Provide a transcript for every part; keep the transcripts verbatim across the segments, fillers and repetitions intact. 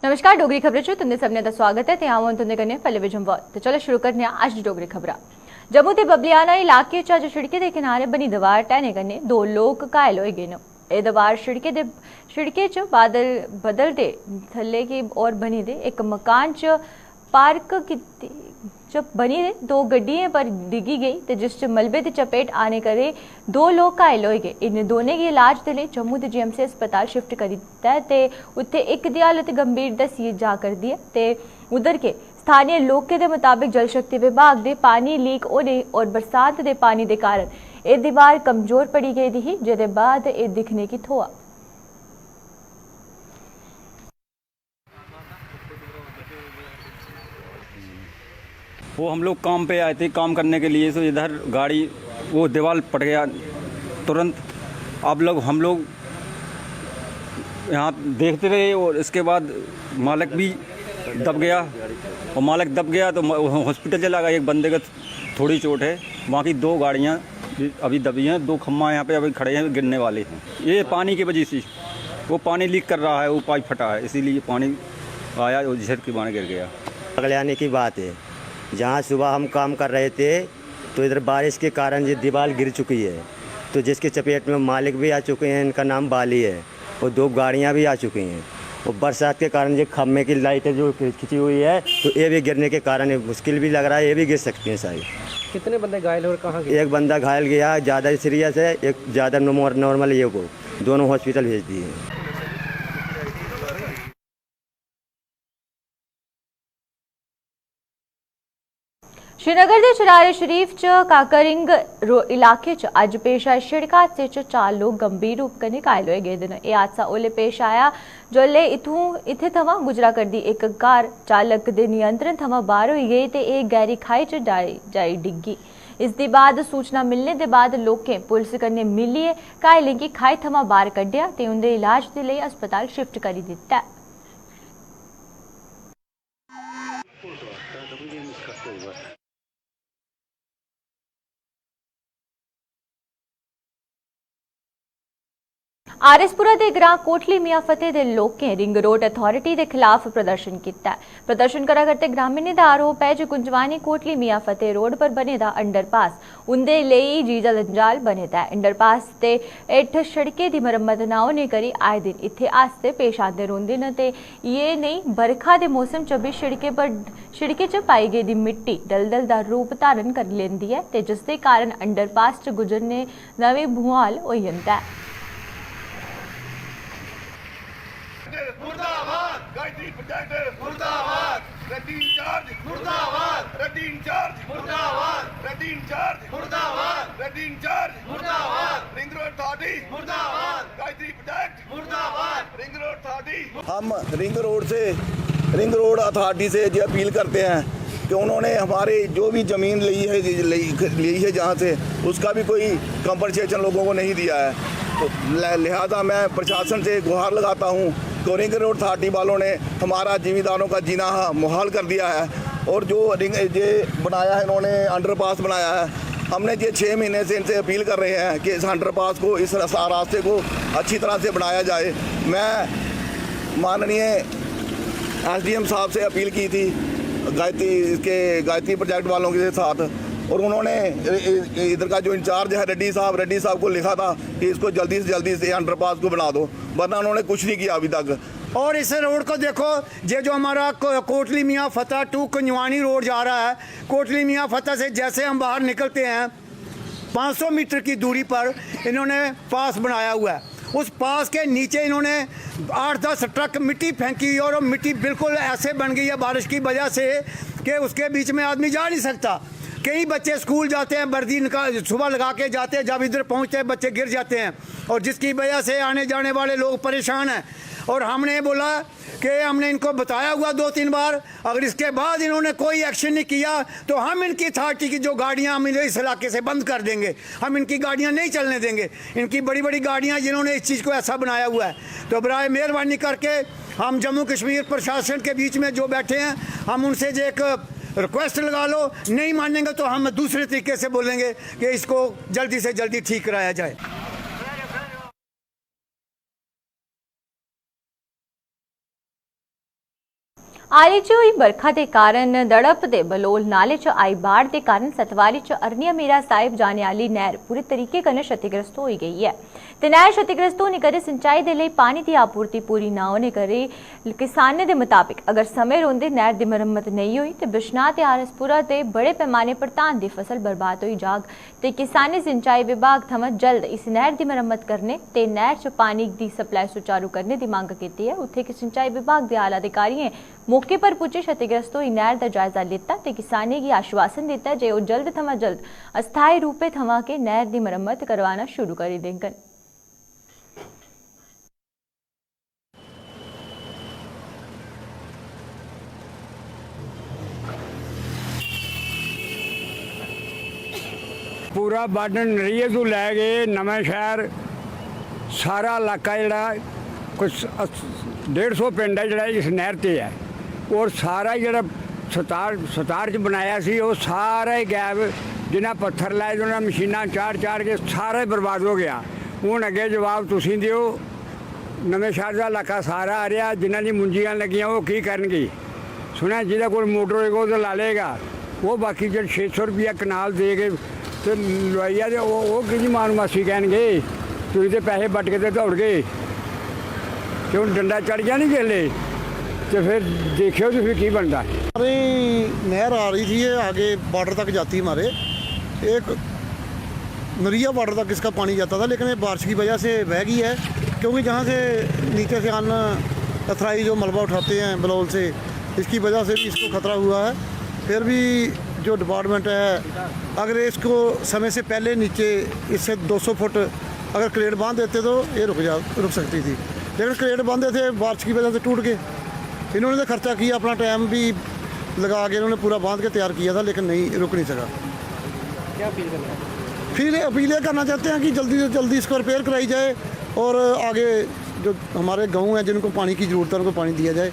नमस्कार, डोगरी खबरें च तुं'दे सभनें दा स्वागत ऐ ते अ'ऊं आं तुं'दे कन्नै पल्लवी जम्वाल। ते चलो शुरू करने आं अज्ज दी डोगरी खबरां। जम्मू दे बबलियाना इलाके च अज्ज शिड़के दे किनारे बनी दीवार ढैने कन्नै दो लोक घायल होई गे न। एह् दीवार शिड़के दे, शिड़के च बादल बदल दे थल्ले गी होर बनी दे इक मकान च पार्क कीती च बनी दे दो गड्डियें पर डिग्गी गेई ते जिस च मलबे दी चपेट आने करी दो लोक घायल होई गे। इ'नें दोनें गी इलाज दे लेई जम्मू दे जीएमसी अस्पताल शिफ्ट करी दित्ता ऐ ते उत्थै इक दी हालत गंभीर दस्सी जा करदी ऐ ते उद्धर के स्थानीय लोकें दे मताबक जल शक्ति विभाग दे पानी लीक होने और बरसात दे पानी दे कारण एह् दीवार कमजोर पड़ी गेदी ही, जेह्दे बाद एह् दिक्खने गी थ्होआ। वो हम लोग काम पे आए थे, काम करने के लिए, तो इधर गाड़ी, वो दीवार पट गया तुरंत। अब लोग, हम लोग यहाँ देखते रहे और इसके बाद मालिक भी दब गया, और मालिक दब गया तो म-, हॉस्पिटल चला गया। एक बंदे का थोड़ी चोट है, बाकी दो गाड़ियाँ भी अभी दबी हैं, दो खम्मा यहाँ पे अभी खड़े हैं, गिरने वाले हैं। ये पानी की वजह से, वो पानी लीक कर रहा है, वो पाइप फटा है, इसीलिए पानी आया और झट के बाहर गिर गया। पगलाने की बात है। जहाँ सुबह हम काम कर रहे थे तो इधर बारिश के कारण ये दीवार गिर चुकी है, तो जिसकी चपेट में मालिक भी आ चुके हैं, इनका नाम बाली है, और दो गाड़ियाँ भी आ चुकी हैं। और बरसात के कारण ये खम्भे की लाइटें जो खिंची हुई है, तो ये भी गिरने के कारण ये मुश्किल भी लग रहा है, ये भी गिर सकती हैं सारी। कितने बंदे घायल और कहाँ गए? एक बंदा घायल गया, ज़्यादा सीरियस है, एक ज़्यादा नॉर्मल है, ये को दोनों हॉस्पिटल भेज दिए। श्रीनगर दे शरारे शरीफ च काकरिंग रो-, इलाके च अज्ज पेश आए शिड़क हादसे च चार लोक गंभीर रूप कन्नै घायल होए गेदे न। एह् हादसा ओल्लै पेश आया जोल्लै इत्थूं, इत्थै थमां गुजरा करदी इक कार चालक दे नियंत्रण थमां बाह्र होई गेई ते एह् गैह्री खाई च जाई, जाई डिग्गी। इस दी बाद सूचना मिलने दे बाद लोकें पुलस कन्नै मिलियै घायलें गी खाई थमां बाह्र कड्ढेआ ते उं'दे इलाज दे लेई अस्पताल शिफ्ट करी दित्ता ऐ। आर एस पुरा दे ग्रां कोटली मियां फतेह दे लोकें रिंग रोड अथारिटी दे खिलाफ प्रदर्शन कीता ऐ। प्रदर्शन करा करदे ग्रामीणें दा आरोप ऐ जे कुंजवानी कोटली मियां फतेह रोड पर बने दा अंडरपास उंदे लेई जीजा जंजाल बने दा ऐ। अंडरपास दे हेठ सड़कें दी मरम्मत ना होने करी आए दिन इत्थै हादसे पेश आंदे रौंह्दे न ते इ'यै नेई बरखा दे मौसम च बी सड़कें पर, सड़कें च पाई गेदी मिट्टी दलदल दा रूप धारण करी लैंदी ऐ ते जिसदे कारण अंडरपास च गुजरने दा बी मुहाल होई जंदा ऐ। मुर्दाबाद गायत्री प्रोजेक्ट, मुर्दाबाद रड्डी इंचार्ज, मुर्दाबाद रड्डी इंचार्ज, मुर्दाबाद रड्डी इंचार्ज, मुर्दाबाद रड्डी इंचार्ज, मुर्दाबाद रिंग रोड अथॉरिटी, मुर्दाबाद गायत्री प्रोजेक्ट, मुर्दाबाद रिंग रोड अथॉरिटी। हम रिंग रोड से, रिंग रोड अथॉरिटी से ये अपील करते हैं कि उन्होंने हमारे जो भी ज़मीन ली है, ली, ली है जहाँ से, उसका भी कोई कंपनसेशन लोगों को नहीं दिया है। तो ल-, लिहाजा मैं प्रशासन से गुहार लगाता हूँ कि रिंग रोड अथॉरिटी वालों ने हमारा जिमींदारों का जीना मुहाल कर दिया है। और जो रिंग, ये बनाया है इन्होंने, अंडरपास बनाया है, हमने ये छः महीने से इनसे अपील कर रहे हैं कि इस अंडरपास को, इस रस-, रास्ते को अच्छी तरह से बनाया जाए। मैं माननीय एसडीएम साहब से अपील की थी गायत्री, इसके गायत्री प्रोजेक्ट वालों के साथ, और उन्होंने इ-, इ-, इधर का जो इंचार्ज है रेड्डी साहब, रेड्डी साहब को लिखा था कि इसको जल्दी से जल्दी से अंडरपास को बना दो, वरना उन्होंने कुछ नहीं किया अभी तक। और इस रोड को देखो, ये जो हमारा को-, कोटली मियाँ फतेह टू कुंजवानी रोड जा रहा है, कोटली मियाँ फतेह से जैसे हम बाहर निकलते हैं, पाँच सौ मीटर की दूरी पर इन्होंने पास बनाया हुआ है। उस पास के नीचे इन्होंने आठ दस ट्रक मिट्टी फेंकी हुई है और वो मिट्टी बिल्कुल ऐसे बन गई है बारिश की वजह से कि उसके बीच में आदमी जा नहीं सकता। कई बच्चे स्कूल जाते हैं, वर्दी निकाल, सुबह लगा के जाते हैं, जब इधर पहुंचते हैं, बच्चे गिर जाते हैं और जिसकी वजह से आने जाने वाले लोग परेशान हैं। और हमने बोला कि हमने इनको बताया हुआ दो तीन बार, अगर इसके बाद इन्होंने कोई एक्शन नहीं किया तो हम इनकी अथॉरिटी की जो गाड़ियां हम इस इलाके से बंद कर देंगे, हम इनकी गाड़ियां नहीं चलने देंगे। इनकी बड़ी बड़ी गाड़ियां, जिन्होंने इस चीज़ को ऐसा बनाया हुआ है। तो बराए मेहरबानी करके हम जम्मू कश्मीर प्रशासन के बीच में जो बैठे हैं, हम उनसे जो एक रिक्वेस्ट लगा लो, नहीं मानेंगे तो हम दूसरे तरीके से बोलेंगे कि इसको जल्दी से जल्दी ठीक कराया जाए। हाल च होई बरखा दे कारण दड़प दे बलोल नाले च आई बाढ़ दे कारण सतवारी च अरनिया मीरा साहिब जाने आह्ली नैह्र पूरे तरीके कन्नै क्षतिग्रस्त होई गेई ऐ ते नैह्र क्षतिग्रस्त होने करी सिंचाई दे लेई पानी दी आपूर्ति पूरी ना होने करी किसानें दे मताबक अगर समें रौंह्दे नैह्र दी मरम्मत नेईं होई ते बिश्नाह ते आरसपुरा ते बड़े पैमाने पर धान दी फसल बर्बाद होई जाग ते किसानें सिंचाई विभाग थमां जल्द इस नैह्र दी मरम्मत करने ते नैह्र च पानी दी सप्लाई सुचारू करने दी मंग कीती ऐ। उत्थै कि सिंचाई विभाग दे आला अधिकारियें मौके पर पुज्जे क्षतिग्रस्त होई नैह्र दा जायजा लैता ते किसानें गी आश्वासन दित्ता जे ओह् जल्द थमां जल्द अस्थायी रूपै थमां गै नैह्र दी मरम्मत करवाना शुरू करी देङन। पूरा बार्डर नरिये तों लै गै नमां शैह्र, सारा इलाका जेह्ड़ा कोई स-, अस-, डेढ़ सौ पिंड ऐ जेह्ड़ा इस नैह्र ते ऐ। होर सारा जेह्ड़ा सतार, सतार च बनाया सी, ओह् सारा ही गैब, जिन्ना पत्थर लाए दे, उन्ना मशीनां चाढ़ चाढ़ के सारा ही बर्बाद हो गेआ। हून अग्गें जवाब तुसीं देओ, नमें शैह्र दा इलाका सारा आ रेहा, जिन्ना दी मुंजियां लग्गियां, ओह् की करनगे? सुनेआ, जेह्दे कोल मोटर होएगा, ओह् ते ला लेगा। ओह् बाकी जेह्ड़े छे सौ रपेआ कनाल दे के ते लोआइयै ते ओह्, ओह् कि'यां मानु मासी कहन गे, "तुसीं ते पैसे बट्ट के ते दौड़ गे।" ते हून डंडा चढ़ गेआ नी जिसलै, ते फिर दिक्खेओ ते फिर की बनदा। अरे, नहर आ रही थी, ये आगे बॉर्डर तक जाती हमारे। एक नरिया बॉर्डर तक इसका पानी जाता था, लेकिन ये बारिश की वजह से बह गई है, क्योंकि जहाँ से नीचे से अन्न, अथराई जो मलबा उठाते हैं बलौल से, इसकी वजह से भी इसको खतरा हुआ है। फिर भी जो डिपार्टमेंट है, अगर इसको समय से पहले नीचे इससे दो सौ फुट अगर क्रेट बांध देते तो ये रुक जा, रुक सकती थी, लेकिन क्रेट बांधे थे, बारिश की वजह से टूट गए। इन्होंने तो खर्चा किया, अपना टाइम भी लगा के इन्होंने पूरा बांध के तैयार किया था, लेकिन नहीं, रुक नहीं सका। क्या अपील करना चाहते हैं? फील, अपील ये करना चाहते हैं कि जल्दी से जल्दी इसको रिपेयर कराई जाए और आगे जो हमारे गांव हैं, जिनको पानी की ज़रूरत है, उनको पानी दिया जाए।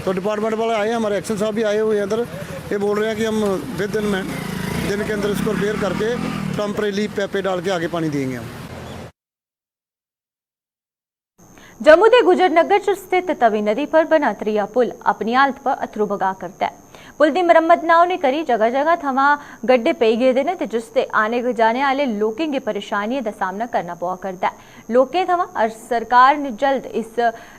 तो डिपार्टमेंट वाले आए हैं, हमारे एक्शन साहब भी आए हुए हैं इधर, ये बोल रहे हैं कि हम विद इन दिन के अंदर इसको रिपेयर करके टेम्परेरी पैपे डाल के आगे पानी देंगे हम। जम्मू दे गुजर नगर च स्थित तवी नदी पर बना त्रीया पुल अपनी हालत पर अत्थरू बगा करदा ऐ। पुल दी मरम्मत ना होने करी जगह-जगह थमां गड्ढे पेई गेदे न ते जिसदे आने जाने आह्ले लोकें गी परेशानियें दा सामना करना पवा करदा ऐ। लोकें थमां अर-, सरकार ने जल्द इस,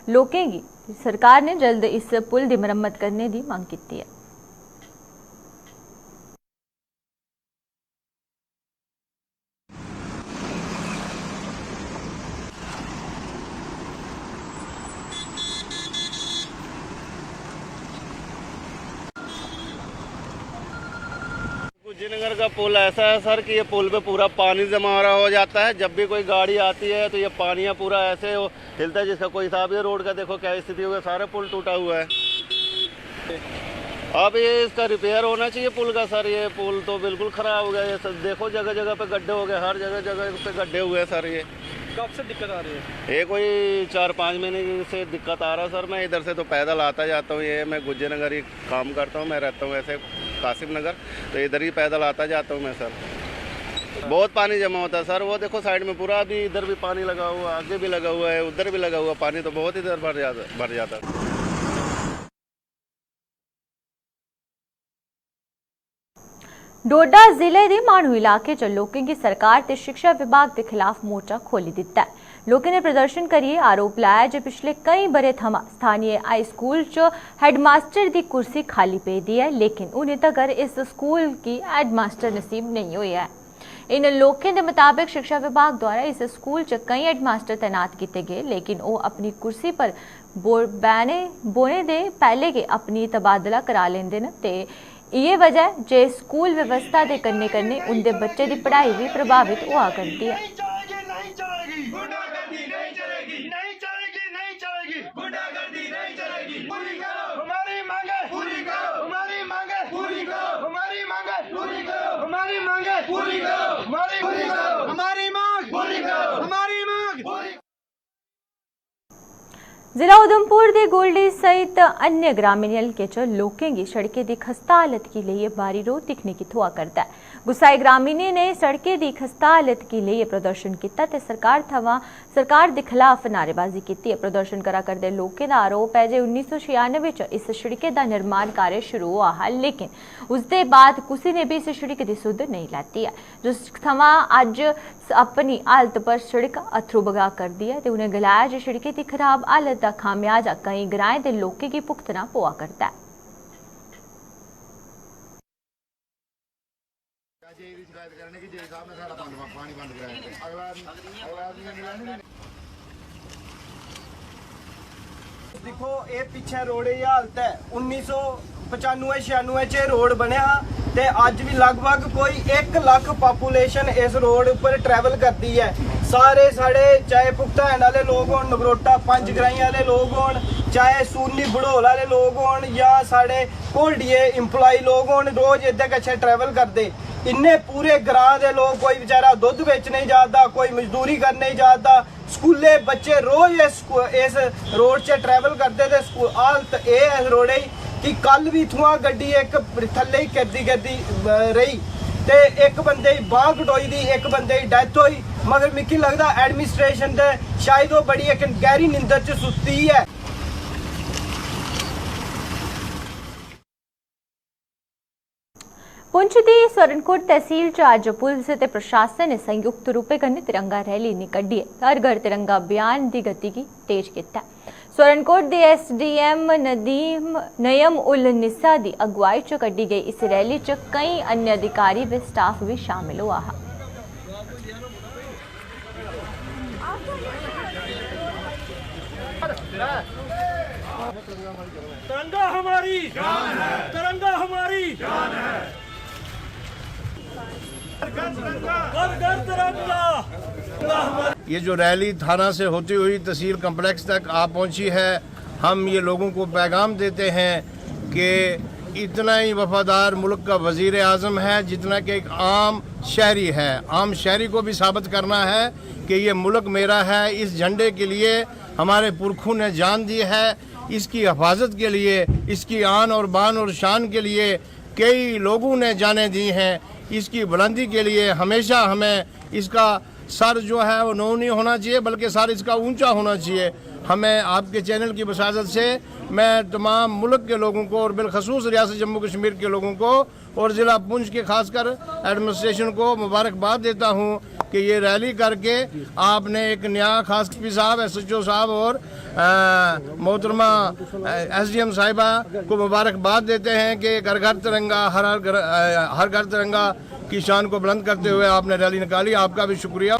लोकें गी, सरकार ने जल्द इस पुल दी मरम्मत करने दी मंग कीती ऐ। गुज्जीनगर का पुल ऐसा है सर कि ये पुल पे पूरा पानी जमा हो जाता है। जब भी कोई गाड़ी आती है तो ये पानी पूरा ऐसे हिलता है जिसका कोई हिसाब ही। रोड का देखो क्या स्थिति हो गई, सारा पुल टूटा हुआ है। अब ये इसका रिपेयर होना चाहिए पुल का सर। ये पुल तो बिल्कुल ख़राब हो गया। ये सब देखो, जगह जगह पे गड्ढे हो गए, हर जगह जगह पे गड्ढे हुए हैं सर। ये कब से दिक्कत आ रही है? ये कोई चार पाँच महीने से दिक्कत आ रहा है सर। मैं इधर से तो पैदल आता जाता हूँ, ये मैं गुज्जे नगर ही काम करता हूँ, मैं रहता हूँ ऐसे कासिम नगर, तो इधर ही पैदल आता जाता हूँ मैं सर। बहुत पानी जमा होता है सर। वो देखो साइड में पूरा, अभी इधर भी पानी लगा हुआ है, आगे भी लगा हुआ है, उधर भी लगा हुआ है। पानी तो बहुत इधर भर जाता, भर जाता है। डोडा जिले दे माहनू इलाके च लोकें गी सरकार ते शिक्षा विभाग दे खिलाफ मोर्चा खोली दित्ता ऐ। लोकें ने प्रदर्शन करियै आरोप लाया जे पिछले केई ब'रे थमां स्थानीय हाई स्कूल च हेडमास्टर दी कुर्सी खाली पेदी ऐ, लेकिन हुनै तगर इस स्कूल गी हेडमास्टर नसीब नेईं होआ ऐ। इ'नें लोकें दे मताबक शिक्षा विभाग द्वारा इस स्कूल च केई हेडमास्टर तैनात कीते गे, लेकिन ओह् अपनी कुर्सी पर बो-, बैने-, बौह्ने दे पैह्ले गै अपनी तबादला करा लेंदे न ते इ'यै वजह ऐ जे स्कूल व्यवस्था दे कन्नै-कन्नै उं'दे बच्चें दी पढ़ाई बी प्रभावत होआ करदी ऐ। जिला उधमपुर दे गोल्डी सहित अन्य ग्रामीण हलके च लोकें गी सड़कें दी खस्ता हालत गी लेइयै बारी रोह दिक्खने गी थ्होआ करदा ऐ। गुस्साए ग्रामीणें ने सड़कें दी खस्ता हालत गी लेइयै प्रदर्शन कीता ते सरकार थमां, सरकार दे खलाफ नारेबाजी कीती ऐ। प्रदर्शन करा करदे लोकें दा आरोप ऐ जे उन्नी सौ छियानुए च इस सड़कै दा निर्माण कार्य शुरू होआ हा, लेकिन उसदे बाद कुसै ने बी इस सड़क दी सुध नेईं लैती ऐ, जिस थमां अज्ज अपनी हालत पर सड़क अत्थरू बगा करदी ऐ ते उ'नें गलाया जे सड़कै दी खराब हालत दा खामियाजा केईं ग्राएं दे लोकें गी भुगतना पवा करदा ऐ। दिक्खो, एह् पिच्छें रोड़े दी हालत ऐ। उन्नी सौ पचानुए छेआनुए च एह् रोड़ बनेआ हा ते अज्ज बी लगभग कोई इक लक्ख पापुलेशन इस रोड़ उप्पर ट्रैवल करदी ऐ। सारे साढ़े, चाहे भुगतान आह्ले लोक होन, नगरोटा पंज ग्राईं आह्ले लोक होन, चाहे सूरनी बड़ोल आह्ले लोक होन, जां साढ़े घोलडिये एम्प्लॉय लोक होन, रोज एह्दे कच्छ ट्रैवल करदे। इन्ने पूरे ग्रांऽ दे लोक, कोई बेचारा दुद्ध बेचने गी जा दा, कोई मजदूरी करने गी जा दा, स्कूले बच्चे रोज इस स्कू-, इस रोड़ च ट्रैवल करदे ते स्कू-, हालत एह् ऐ इस रोड़े दी कि कल बी इत्थुआं गड्डी इक थल्ले गी करदी करदी, अ, रेही ते इक बंदे दी बांह् कटोई दी, इक बंदे दी डैथ होई। मगर मिगी लगदा एडमिनिस्ट्रेशन ते शायद ओह् बड़ी इक गैह्री निंदर च सुत्ती ऐ। पुंछ दी स्वरणकोट तैह्सील च अज्ज पुलस ते प्रशासन ने संयुक्त रूपै कन्नै तिरंगा रैली निकड्ढियै हर घर तिरंगा अभियान दी गति गी तेज कीता ऐ। स्वरणकोट दे एसडीएम नदीम नयम उल निसा दी अगुवाई च कड्ढी गेई इस रैली च केईं अन्य अधिकारी व स्टाफ बी शामिल होआ हा। तिरंगा हमारी जान है, तिरंगा हमारी जान है। घर घर तिरंगा। ये जो रैली थाना से होती हुई तहसील कॉम्प्लेक्स तक आ पहुंची है, हम ये लोगों को पैगाम देते हैं कि इतना ही वफादार मुल्क का वजीर आज़म है जितना कि एक आम शहरी है। आम शहरी को भी साबित करना है कि ये मुल्क मेरा है। इस झंडे के लिए हमारे पुरखों ने जान दी है, इसकी हिफाजत के लिए, इसकी आन और बान और शान के लिए कई लोगों ने जानें दी हैं। इसकी बुलंदी के लिए हमेशा हमें इसका सर जो है वो नौ नहीं होना चाहिए, बल्कि सर इसका ऊंचा होना चाहिए। हमें आपके चैनल की वसाजत से मैं तमाम मुल्क के लोगों को और बिलखसूस रियासत जम्मू कश्मीर के लोगों को और ज़िला पुंछ के खासकर एडमिनिस्ट्रेशन को मुबारकबाद देता हूँ कि ये रैली करके आपने एक नया खास पी साहब, एसएचओ साहब और अ, मोहतरमा एसडीएम साहिबा को मुबारकबाद देते हैं कि घर घर तिरंगा, हर हर घर, अ, हर घर तिरंगा की शान को बुलंद करते हुए आपने रैली निकाली। आपका भी शुक्रिया।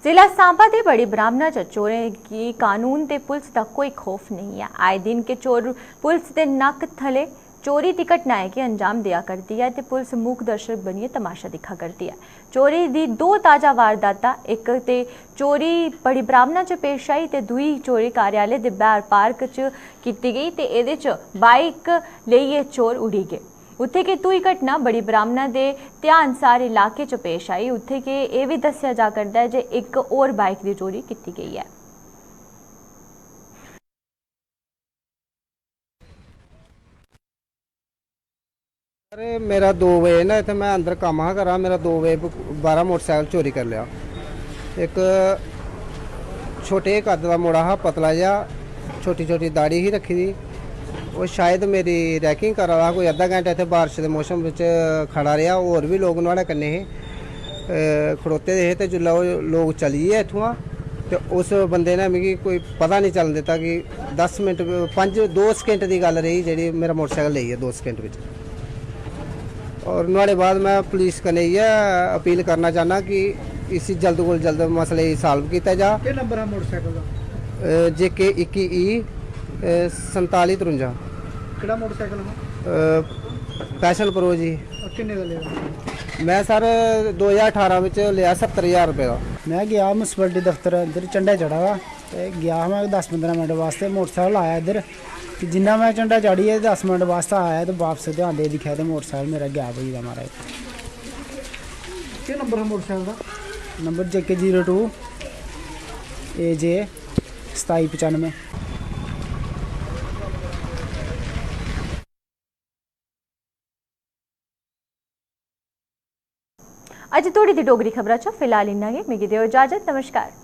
जिला सांबा दे बड़ी ब्राह्मणा च चोरें गी कानून ते पुलस दा कोई खौफ नेईं ऐ। आए दिन के चोर पुलस दे नक्क थले चोरी दी घटनाएं गी अंजाम देआ करदी ऐ ते पुलस मूक दर्शक बनियै तमाशा दिक्खा करदी ऐ। चोरी दी दो ताजा वारदातां, इक ते चोरी बड़ी ब्राह्मणा च पेश आई ते दूई चोरी कार्यालय दे बाहर पार्क च कीती गेई ते एह्दे च बाइक लेइयै चोर उड़ी गे। उत्थे के दूई घटना बड़ी ब्राह्मणा दे ध्यानसार इलाके च पेश आई, उत्थे के एह् बी दस्सेआ जा करदा ऐ जे इक होर बाइक दी चोरी कीती गेई ऐ। सर, मेरा दो बजे ना इत्थै, में अंदर कम्म हा करा, मेरा दो बजे बाह्रा मोटरसाइकल चोरी करी लेआ। इक छोटे जेह् कद दा मुड़ा हा, पतला जेहा, छोटी छोटी दाढ़ी ही रक्खी दी। ओह् शायद मेरी रैकिंग करा दा हा। कोई अद्धा घैंटा इत्थै बारश दे मौसम बिच खड़ा रेहा। होर बी लोक नुहाड़े कन्नै हे, अ, खड़ोते दे हे। ते जिसलै ओह् लोक चली गे इत्थुआं, ते उस बंदे ने, मिगी कोई पता निं चलन दित्ता कि दस मिंट, पंज, दो सकिंट दी गल्ल रेही, जेह्ड़ी मेरा मोटरसाइकल लेई गेआ दो सकिंट बिच। और नुहाड़े बाद में पुलिस कन्नै इ'यै अपील करना चाह्न्नां कि इसी जल्द कोला जल्द मसले गी साल्व कीता जा। केह् नंबर हा मोटरसाइकल दा? जे के इक्की ई संताली त्रुंजा। केह्ड़ा मोटरसाइकल हा? पैशन प्रो जी। और किन्ने दा लेआ? में सर दो ज्हार ठारां बिच लेआ सत्तर ज्हार रपेऽ दा। में गेआ म्युनिसिपैलिटी दफ्तर इद्धर झंडा चढ़ा दा। ते गेआ हा में दस पंदरां मिंट बास्तै, मोटरसैकल आया इद्धर। ते जिन्ना में झंडा चाढ़ियै दस मिंट बास्तै आया ते बापस ते आंदे दिक्खेआ ते मोटरसैकल मेरा गैब होई गेदा, महाराज। केह् नंबर हा मोटरसैकल दा? Number J K zero two A J सताई पचानुए। अज्ज तोड़ी दी डोगरी खबरा च फिलहाल इन्ना गै। मिगी देओ इजाजत। नमस्कार।